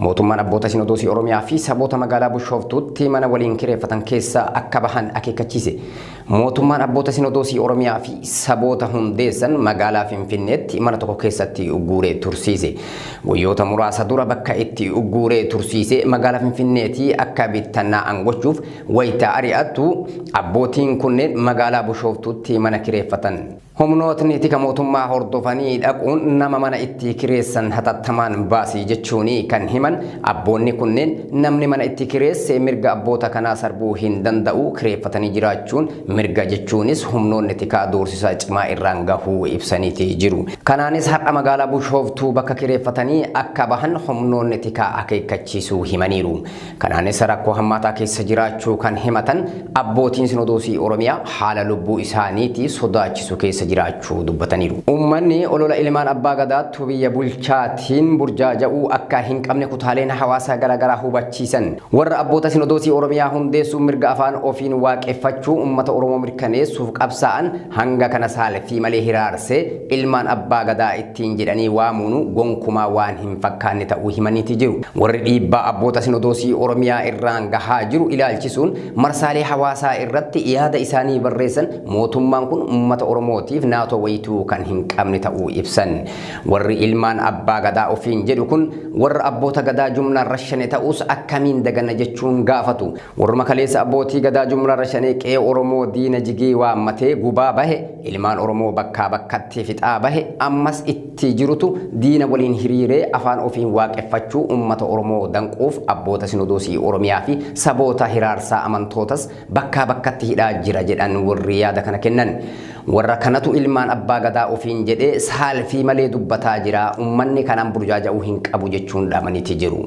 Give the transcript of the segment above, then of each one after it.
Mootummaan abboota Sinodoosii Oromiyaa fi saboota magaalaa Bushooftuutti mana waliin kireeffatan keessaa akka bahan akeekkachiise. Mootummaan abboota Sinodoosii Oromiyaa fi saboota hundeessan magaalaa Finfinneetti mana tokko keessatti ugguuree tursiise. Guyyoota muraasa dura bakka itti ugguuree tursiise magaalaa Finfinneetii akka bittannaa'an gochuuf wayita ari'atu abbootiin kunneen magaalaa Bushooftuutti mana kireeffatan. Humnootni tika mootummaa hordofanii dhaquun nama mana itti kireessan hatattamaan baasi jechuun kan himan abboonni kunneen, namni mana itti kireesse mirga abboota kanaa sarbuu hin danda'u, kireeffatanii jiraachuun mirga jechuunis humnoonni tikaa doorsisa cimaa irraan gahuu ibsaniiti jiru. Kanaanis har'a magaalaa Bushooftuu bakka kireeffatanii akka bahan humnoonni tikaa akeekkachiisuu himaniiru. Kanaanis rakkoo hammaataa keessa jiraachuu kan himatan abbootiin Sinodoosii Oromiyaa haala lubbuu isaaniitii sodaachisu keessa jiraachuu dubbataniiru. Uummanni olola ilmaan abbaa gadaattu biyya bulchaatiin burjaaja'uu akka hin qabne kutaaleen hawaasaa garaagaraa hubachiisan. Warra abboota Sinodoosii Oromiyaa hundeessuun mirga afaan ofiin waaqeffachuu uummata Oromoo mirkaneessuuf qabsaa'an hanga kana saalfii malee hiraarsee ilmaan abbaa gadaa ittiin jedhanii waamuun gonkumaa waan hin fakkaanne ta'uu himaniiti jiru. Warri dhiibbaa abboota Sinodoosii Oromiyaa irraan gahaa jiru ilaalchisuun marsaalee hawaasaa irratti yaada isaanii barreessan mootummaan kun uummata Oromootiif naatoo wayituu kan hin qabne ta'uu ibsan. Warri ilmaan abbaa gadaa ofiin jedhu kun warra abboota gadaa jumlaan rashane ta'us akkamiin daganna jechuun gaafatu. Warruma kaleessa abbootii gadaa jumlaan rashanee qe'ee Oromoo diina jigee waammatee gubaa bahe, ilmaan Oromoo bakkaa bakkatti fixaa bahe, ammas itti jirutu diina waliin hiriiree afaan ofiin waaqeffachuu uummata Oromoo danquuf abboota Sinodoosii Oromiyaa fi saboota hiraarsaa amantootas bakkaa bakkatti hidhaa jira jedhan warri yaada kana kennan. Warra kanatu ilmaan abbaa gadaa ofiin jedhee saalfii malee dubbataa jira, uummanni kanaan burjaaja'uu hin qabu jechuun dhaamaniiti jiru.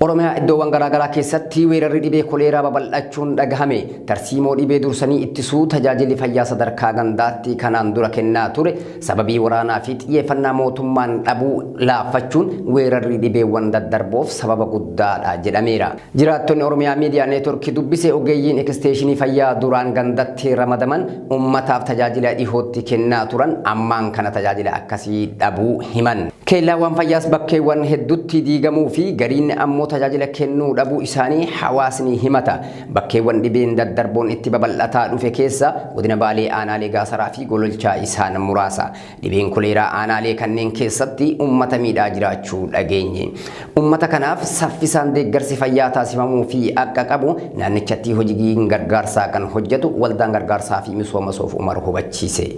Oromiyaa iddoowwan garaagaraa keessatti weerarri dhibee koleeraa babal'achuun dhagahame. Tarsiimoo dhibee dursanii ittisuu tajaajilli fayyaa sadarkaa gandaatti kanaan dura kennaa ture sababii waraanaa fi xiyyeeffannaa mootummaan dhabuu laaffachuun weerarri dhibeewwan daddarboof sababa guddaadha jedhameera. Jiraattonni Oromiyaa Miidiyaa Neetworkii dubbise ogeeyyiin ekisteeshinii fayyaa duraan gandatti ramadaman uummataaf tajaajila dhihootti kennaa turan ammaan kana tajaajila akkasii dhabuu himan. Keellaawwan fayyaas bakkeewwan hedduutti diigamuu fi gariin ammoo tajaajila kennuu dhabuu isaanii hawaasni himata. Bakkeewwan dhibeen daddarboon itti babal'ataa dhufe keessa godina Baalee aanaalee Gaasaraa fi Gololchaa isaan muraasa. Dhibeen koleeraa aanaalee kanneen keessatti uummata miidhaa jiraachuu dhageenye. Uummata kanaaf saffisaan deeggarsi fayyaa taasifamuu fi akka qabu naannichatti hojiin gargaarsaa kan hojjetu waldaan gargaarsaa fi misooma Soof Umar hubachiise.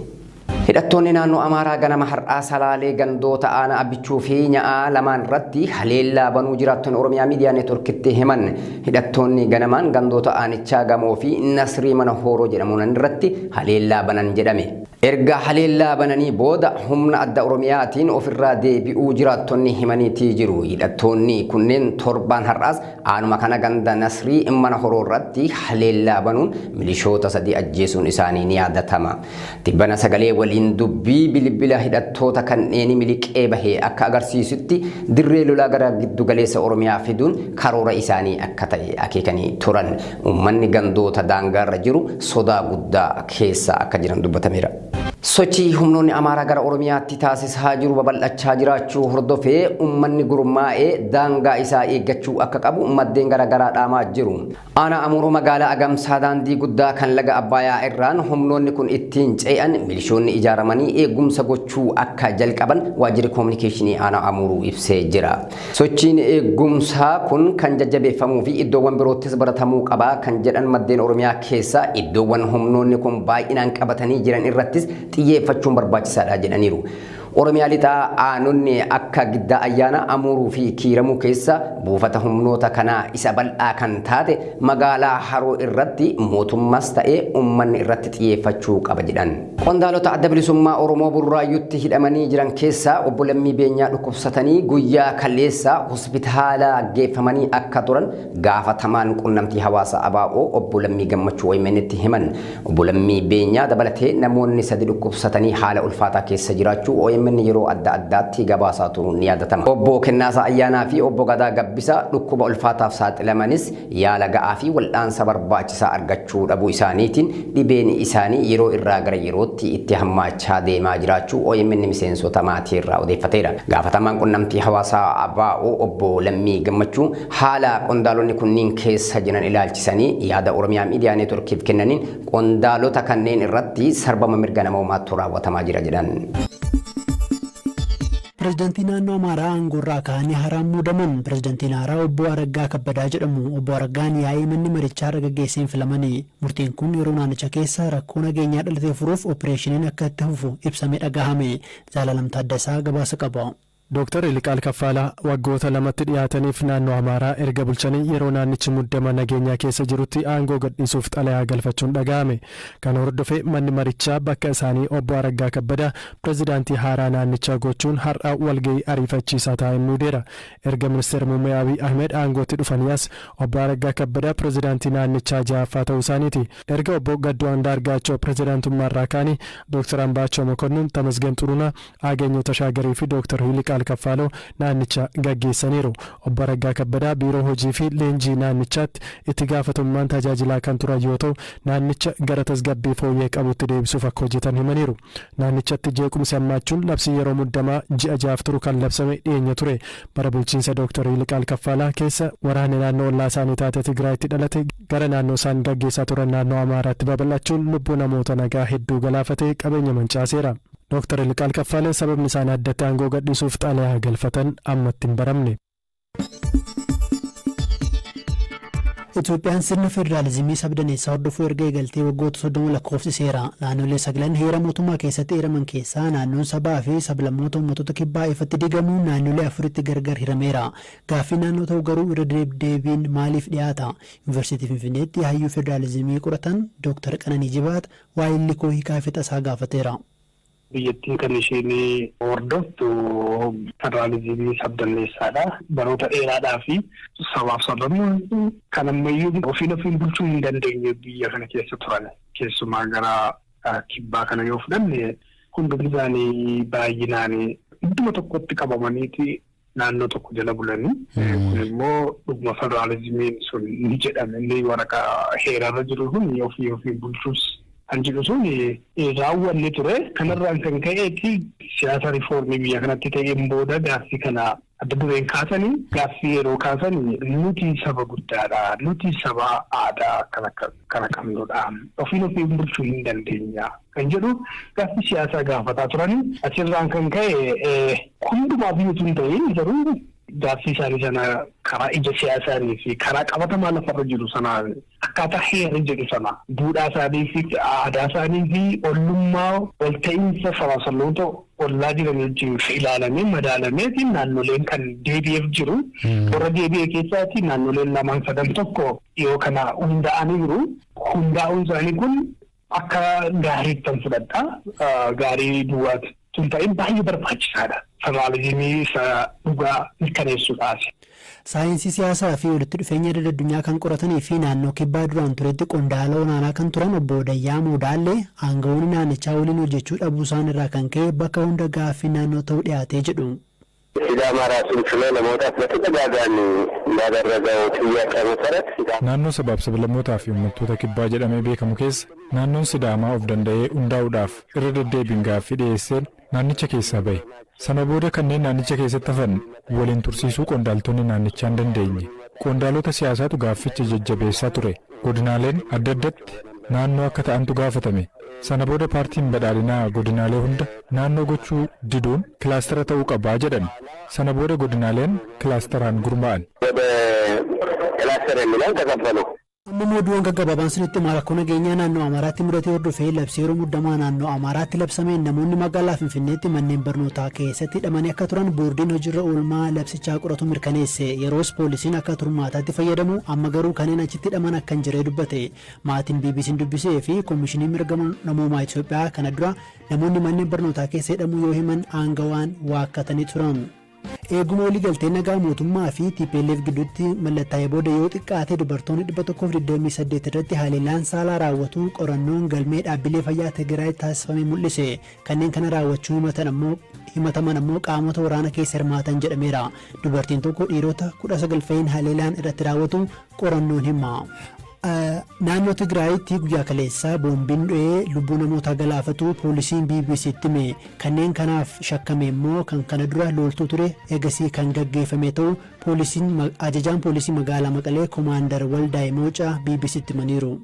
Hidhattoonni naannoo Amaaraa ganama har'aa Salaalee gandoota aanaa Abbichuu fi Nya'aa lamaan irratti haleellaa banuu jiraattonni Oromiyaa Miidiyaa Neetworkitti himan. Hidhattoonni ganamaan gandoota aanichaa Gamoo fi Nasrii Mana Hooroo jedhamuun irratti haleellaa banan jedhame. Erga haleellaa bananii booda humna adda Oromiyaatiin ofirraa deebi'uu jiraattonni himaniitii jiru. Hidhattoonni kunneen torbaan har'aas aanuma kana ganda Nasrii Mana Horoo irratti haleellaa banuun milishoota 3 ajjeesuun isaanii ni yaadatama. Tibbana sagalee waliin dubbii bilbila hidhattoota kanneenii miliqee bahee akka agarsiisutti dirree lolaa gara giddu galeessa Oromiyaa fiduun karoora isaanii akka ta'e akeekanii turan. Uummanni gandoota daangaarra jiru sodaa guddaa keessa akka jiran dubbatameera. Sochii humnoonni Amaaraa gara Oromiyaatti taasisaa jiru babal'achaa jiraachuu hordofee uummanni gurmaa'ee daangaa isaa eeggachuu akka qabu maddeen garaagaraa dhaamaa jiru. Aanaa Amuuruu magaalaa Agamsaa daandii guddaa kan laga Abbayaa irraan humnoonni kun ittiin ce'an milishoonni ijaaramanii eegumsa gochuu akka jalqaban waajjirri koominikeeshinii aanaa Amuuruu ibsee jira. Sochiin eegumsaa kun kan jajjabeeffamuu fi iddoowwan biroottis baratamuu qaba kan jedhan maddeen Oromiyaa keessaa iddoowwan humnoonni kun baay'inaan qabatanii jiran irrattis xiyyeeffachuun barbaachisaadha jedhaniiru. Oromiyaa lixaa aanonni akka Giddaa Ayyaanaa, Amuuruu fi Kiiramuu keessa buufata humnoota kanaa isa bal'aa kan taate magaalaa Haroo irratti mootummaas ta'ee uummanni irratti xiyyeeffachuu qaba jedhan. Qondaalota Adda Bilisummaa Oromoo Burraayyuutti hidhamanii jiran keessaa obbo Lammii Beenyaa dhukkubsatanii guyyaa kaleessaa hospitaala geeffamanii akka turan gaafatamaan qunnamtii hawaasaa ABO obbo Lammii Gammachuu OMN'tti himan. Obbo Lammii Beenyaa dabalatee namoonni 3 dhukkubsatanii haala ulfaataa keessa jiraachuu OMN OMN yeroo adda addaatti gabaasaa turuun ni yaadatama. Obbo Kennaasaa Ayyaanaa fi Obbo Gadaa Gabbisaa dhukkuba ulfaataaf saaxilamanis yaala ga'aa fi wal'aansa barbaachisaa argachuu dhabuu isaaniitiin dhibeen isaanii yeroo irraa gara yerootti itti hammaachaa deemaa jiraachuu OMN miseensota maatii irraa odeeffateera. Gaafatamaan qunnamtii hawaasaa ABO Obbo Lammii Gammachuu haala qondaalonni kunniin keessa jiran ilaalchisanii yaada Oromiyaa Miidiyaa Neetworkiif kennaniin qondaalota kanneen irratti sarbama mirga namoomaatu raawwatamaa jira jedhan. Pireezidaantii naannoo Amaaraa aangoorraa ka'anii haaraan muudaman. Pireezidaantiin haaraa Obbo Araggaa Kabbadaa jedhamu. Obbo Araggaan yaa'ii manni marichaa irra gaggeesseen filamanii. Murtiin kun yeroo naannicha keessa rakkoo nageenyaa dhalatee furuuf opereeshiniin akka itti fufu ibsamee dhagahame. Zaalalam Taaddasaa gabaasa qaba. Dooktar Iliqaal Kaffaalaa waggoota 2tti dhiyaataniif naannoo Amaaraa erga bulchanii yeroo naannichi muddama nageenyaa keessa jirutti aangoo gadhiisuuf xalayaa galfachuun dhaga'ame. Kana hordofee manni marichaa bakka isaanii Obbo Araggaa Kabbadaa pirezidaantii haaraa naannichaa gochuun har'a walgahii ariifachiisaa taa'een muudeera. Erga Ministeera Muummee Abiy Ahimed aangootti dhufanii as Obbo Araggaa Kabbadaa pirezidaantii naannichaa 6ffaa ta'uu isaaniiti. Erga Obbo Gadduu Andaargaachoo pirezidaantummaarraa ka'anii Dooktar Ambaachoo Mokonnin, Tamasgeen Xurunaa, Aagenyoo Tashaagarii fi Dooktar Yiliqaal Kaffaaloo naannicha gaggeessaniiru. Obbo Araggaa Kabbadaa Biiroo Hojii fi Leenjii naannichaatti itti gaafatamummaan tajaajilaa kan turan yoo ta'u, naannicha gara tasgabbii fooyyee qabutti deebisuuf akka hojjetan himaniiru. Naannichatti jeequmsi hammaachuun labsiin yeroo muddamaa ji'a jahaaf turu kan labsame dhiyeenya ture. Bara bulchiinsa Dooktar Yiliqaal Kaffaalaa keessa waraanni naannoo ollaa isaanii taate Tigraayitti dhalate gara naannoo isaan gaggeessaa turan naannoo Amaaraatti babal'achuun lubbuu namoota nagaa hedduu galaafatee qabeenya mancaaseera. Dooktar Yiliqaal Kaffaalee sababni isaan addatti aangoo gadhiisuuf xalayaa galfatan ammatti hin baramne. Itoophiyaan sirna federaalizimii sabdaneessaa hordofuu erga eegaltee waggoota 30 lakkoofsiseera. Naannolee saglan heera mootummaa keessatti eeraman keessaa naannoon sabaa fi sablammoota uummattoota kibbaa ifatti diigamuun naannolee afuritti gargar hirameera. Gaaffii naannoo ta'u garuu irra deebiin maaliif dhiyaata? Yuunivarsiitii Finfinneetti hayyuu federaalizimii qoratan Dooktar Qananii Jibaat waa'illi koo Hiikaa Fixasaa gaafateera. Biyyattiin kan isheen hordoftu federaalizimii sabdanneessaadha. Baroota dheeraadhaa fi sabaaf sablammoonni kan ammayyuu ofiin ofiin bulchuu hin dandeenye biyya kana keessa turan. Keessumaa gara kibbaa kana yoo fudhanne hundumti isaanii baay'inaan idduma tokkotti qabamaniiti naannoo tokko jala bulanii. Kun immoo dhuguma federaalizimiin sun ni jedhame inni waraqaa heerarra jiru kun ofii ofiin bulchuus kan jedhu sun raawwanne ture. Kanarraan kan ka'eeti siyaasa riifoormii biyya kanatti ta'een booda gaaffii kana adda dureen kaasanii gaaffii yeroo kaasanii nuti saba guddaadha, nuti saba aadaa kana qabnudha, ofiin ofiin bulchuu hin dandeenya kan jedhu gaaffii siyaasaa gaafataa turanii. Achirraan kan ka'e hundumaa biyyatu hin ta'in garuu gaaffii isaanii sana karaa ija siyaasaanii fi karaa qabatamaa lafarra jiru sana akkaataa heerri jedhu sana duudhaa isaanii fi aadaa isaanii fi ollummaa walta'iinsa sabaaf sablammoota ollaa jiran wajjin ilaalamee madaalameeti naannoleen kan deebi'eef jiru. Warra deebi'e keessaati naannoleen lamaan sadan tokko dhiyoo kana hundaa'anii jiru. Hundaa'uun isaanii kun akka gaariittan fudhadha. Gaarii duwwaati tun ta'in baay'ee barbaachisaadha. Federaalizimii isa dhugaa mirkaneessuudhaaf. Saayinsii siyaasaa fi walitti dhufeenya idil addunyaa kan qoratanii fi naannoo kibbaa duraan turetti qondaala olaanaa kan turan Obbo Dayyaamuu Daallee aangawoonni naannichaa waliin hojjechuu dhabuu isaan irraa kan ka'e bakka hunda gaaffii naannoo ta'uu dhiyaatee jedhu. ሲዳማ ራሱን ችሎ ለመውጣት በተደጋጋሚ ባደረገው ጥያቄ መሰረት Naannoo sabaaf sablammootaa fi uummattoota kibbaa jedhamee beekamu keessa naannoon Sidaamaa of danda'ee hundaa'uudhaaf irra deddeebiin gaaffii dhiyeesseen naannicha keessaa bahe. Sana booda kanneen naannicha keessatti hafan waliin tursiisuu qondaaltonni naannichaa hin dandeenye. Qondaalota siyaasaatu gaafficha jajjabeessaa ture. Godinaaleen adda addatti naannoo akka ta'antu gaafatame. Sana booda paartiin badhaadhinaa godinaalee hunda naannoo gochuu diduun kilaastara ta'uu qabaa jedhan. Sana booda godinaaleen kilaasteraan gurmaa'an. ወደ ክላስተር የሚለውን ተቀበሉ። Amma oduuwwan gaggabaabaan sinitti himaa. Rakkoo nageenyaa naannoo Amaaraatti mudate hordofee labsii yeroo muddamaa naannoo Amaaraatti labsameen namoonni magaalaa Finfinneetti manneen barnootaa keessatti hidhamanii akka turan boordiin hojiirra oolmaa labsichaa qoratu mirkaneesse. Yeroos poolisiin akka turmaataatti fayyadamu, amma garuu kanneen achitti hidhaman akka hin jirre dubbate. Maatiin BBC'n dubbisee fi Koomishinii Mirga Namoomaa Itoophiyaa kana dura namoonni manneen barnootaa keessa hidhamuu yoo himan aangawaan waakkatanii turan. Eeguma waliigaltee nagaa mootummaa fi TPLF gidduutti mallattaa'ee booda yoo xiqqaate dubartoonni 128 irratti haleellaan saalaa raawwatu qorannoon galmee dhaabbilee fayyaa Tigraay taasifame mul'ise. Kanneen kana raawwachuu himataman ammoo qaamota waraana keessa hirmaatan jedhameera. Dubartiin tokko dhiirota 19 fa'iin haleellaan irratti raawwatu qorannoon hima. Naannoo Tigraayitti guyyaa kaleessaa boombiin dho'ee lubbuu namoota galaafatu poolisiin BBCtti hime. Kanneen kanaaf shakkame immoo kan kana dura loltuu ture eegasii kan gaggeeffame ta'u poolisiin ajajaan poolisii magaalaa Maqalee Koomaandar Waldaay Moocaa BBCtti himaniiru.